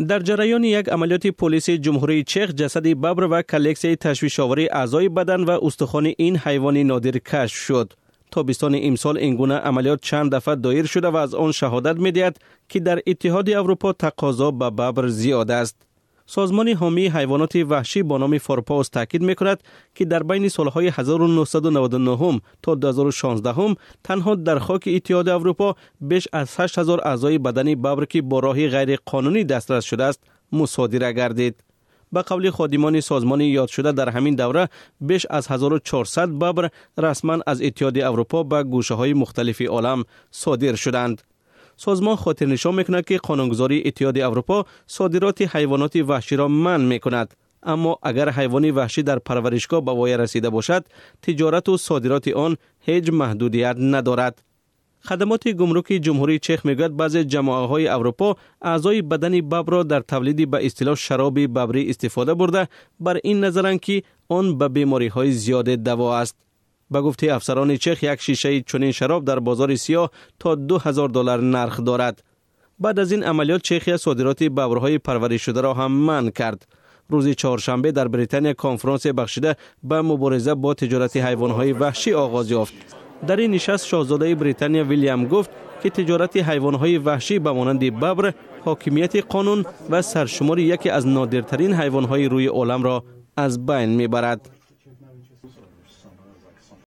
Дар ҷараёни як амалиёти полиси Ҷумҳурии Чех ҷасади бабр ва коллексияи ташвишовари аъзои бадан ва устухони ин ҳайвони нодир кашф шуд. Тобистони имсол ин гуна амалиёт чанд дафъа доир шуда ва аз он шаҳодат медиҳад, ки дар Иттиҳоди Аврупо тақозо ба бабр зиёд аст. Созмони ҳомии ҳайвоноти ваҳшӣ бо номи Форпост таъкид мекунад, ки дар байни солҳои 1999 то 2016 танҳо дар хоки Иттиҳоди Аврупо беш аз 8000 аъзои бадани бабр, ки бо роҳи ғайриқонунӣ дастрас шудааст, мусодира гардид. Ба қавли ходимони созмони ёдшуда, дар ҳамин давра беш аз 1400 бабр расман аз Иттиҳоди Аврупо ба гӯшаҳои мухталифи олам содир шуданд. Созмон хотирнишон мекунад, ки қонунгузории Иттиҳоди Аврупо содироти ҳайвоноти ваҳширо манъ мекунад, аммо агар ҳайвони ваҳшӣ дар парваришгоҳ ба воя расида бошад, тиҷорату содироти он ҳеҷ маҳдудият надорад. Хадамоти гумруки Ҷумҳурии Чех мегӯяд, баъзе ҷамоаҳои Аврупо аъзои бадани бабрро дар тавлиди ба истилоҳ шароби бабрӣ истифода бурда, бар ин назаранд, ки он ба бемориҳои зиёде даво аст. Ба гуфтаи афсарони чех, як шишаи чунин шароб дар бозори сиёҳ то $2000 нарх дорад. Баъд аз ин амалиёт Чехия содироти бабрҳои парваришшударо ҳам манъ кард. Рӯзи чоршанбе дар Британия конфронсе бахшида ба мубориза бо тиҷорати ҳайвонҳои ваҳшӣ оғоз ёфт. Дар ин нишаст шоҳзодаи Британия Вилям гуфт, ки тиҷорати ҳайвонҳои ваҳшӣ ба монанди бабр ҳокимияти қонун ва саршумори яке аз нодиртарин ҳайвонҳои рӯи оламро аз байн мебарад.